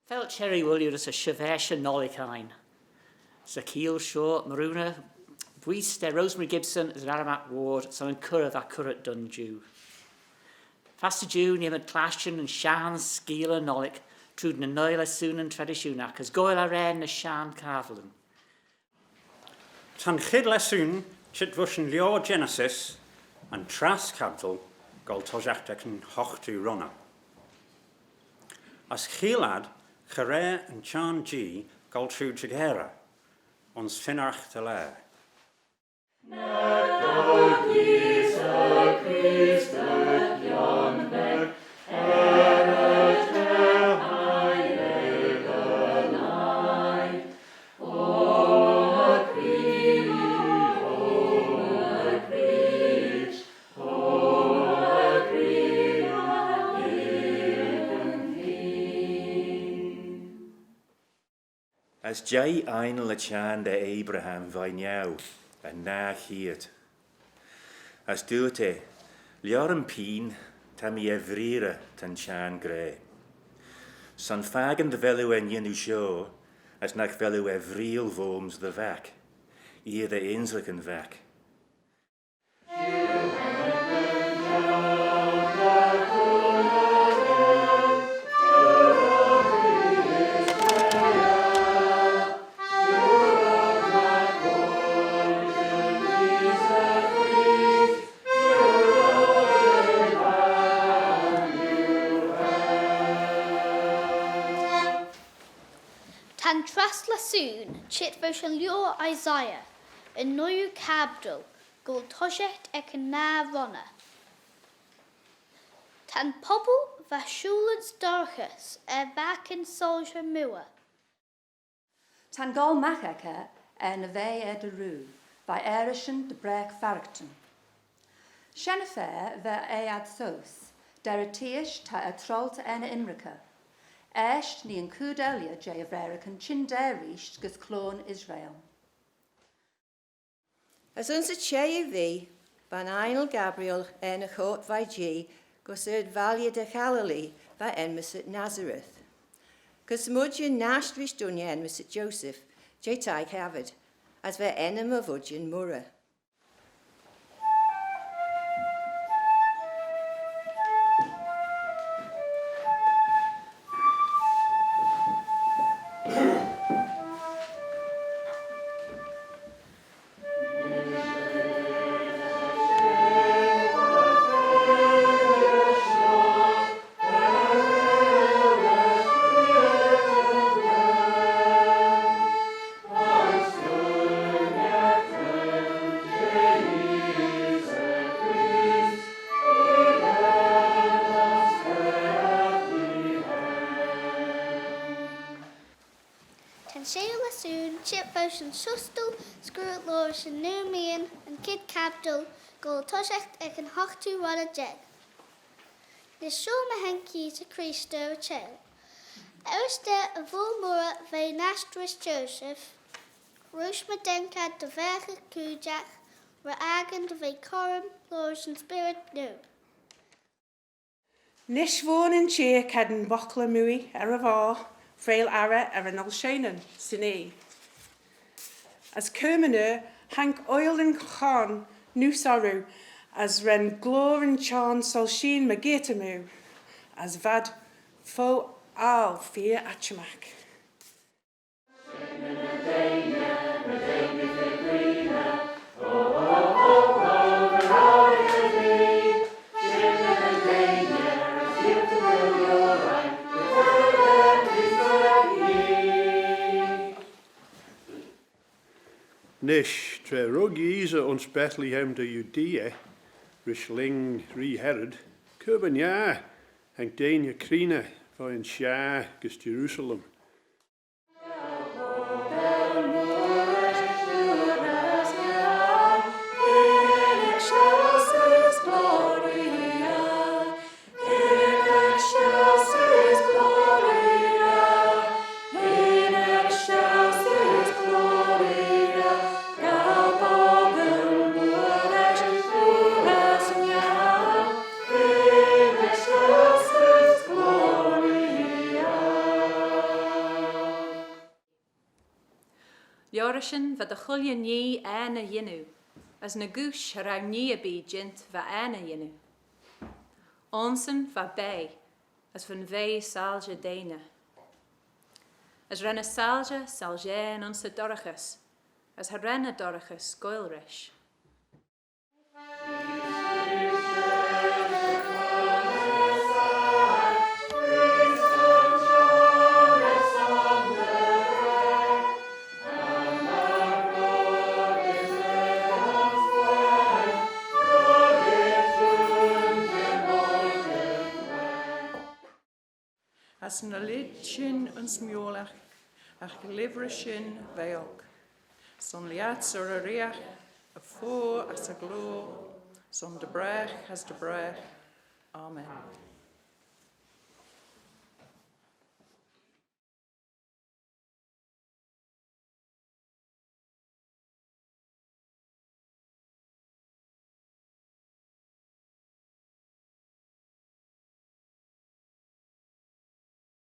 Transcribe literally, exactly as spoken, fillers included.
Vel çherree ooilley rish y shirveish nollagh ain. 'Sy cheeill shoh, maraaney booise da Rosemary Gibson as Larry Mac Ward son yn coirrey va currit dooin jiu. Fastyr jiu nee mayd clashtyn yn shenn skeealyn nollagh trooid ny nuy lessoonyn tradishoonagh as goaill arrane ny shenn cabbyllyn. Ta'n chied lessoon çheet voish yn lioar Genesis, yn trass cabbyl, goll toshiaght ec yn hoghtoo ronney. As cheayll ad, cha row yn çhenn Jee goll trooid y gheyrey, ayns fynnaght y laa. As jeih ainle y çhiarn da Abraham veih niau, yn nah cheead. As dooyrt eh, Lioar yn pian, ta mee er vreearrey ta'n çhiarn gra. Son fakin dy vel oo er n'yannoo shoh, as nagh vel oo er vreeal voym's dty vac, eer dty insaghyn vac. Ta'n trass lessoon çheet voish yn lioar Isaiah, yn nuyoo cabbyl, goll toshiaght ec yn nah ronney. Ta'n pobble va shooyl ayns dorraghys er vac yn soilshey mooar. Ta'n goll magh echey er ny ve er dy roo, veih eshyn dy bragh farraghtyn. Shen-y-fa va eh ad seose, derrey t'eeish ta eh troailt er ny imrickey. Eisht nee yn cood elley jeh y vraaraghyn çhyndaa reesht gys cloan Israel. As ayns y çheyoo vee, va'n ainle Gabriel er ny choyrt veih Jee gys ard-valley dy Ghallee, va enmyssit Nazareth. Gys mooidjyn nasht rish dooinney enmyssit Joseph, jeh thie-chabbyl, as va ennym y vooidjyn Moirrey. Ta'n çheyoo lessoon çheet voish yn çhustal scruit liorish yn nuyoo meean, yn chied cabbyl, goll toshiaght ec yn hoghtoo ronney jeig. Nish shoh my haink Yeesey Creest er y çheyoo. Eisht er y voayl mooarey ve nasht rish Joseph, rooisht my daink ad dy vaghey cooidjagh, ry-akin dy ve coarrym liorish yn Spyrryd Noo. Nish v'ayn yn çheer cheddin bochla mooie er y voghe, freayll arrey er yn olsheanyn, 'syn oie. As cur-my-ner haink oill yn chorn neose orroo, as ren gloyr yn çhiarn soilshean mygeayrt-y-moo, as v'ad fo aggle feer atçhimagh. Nish, tra rug Yeesey ayns Bethlehem dy Yudea, rish lhing Ree Herod, cur-my-ner haink deiney creeney veih'n shiar gys Jerusalem. Rish shen va dy chooilley nhee er ny yannoo, as ny ghooish cha row nhee erbee jeant va er ny yannoo. Aynsyn va bea, as va'n bea soilshey deiney. As ren y soilshey soilshean ayns y dorraghys, as cha ren y dorraghys goaill rish. As ny lheid shin ayns miolagh, agh livrey shin veagh. Son lhiat 'sy reeriaght, y fockle as y ghloyr, son dy bragh as dy bragh. Amen.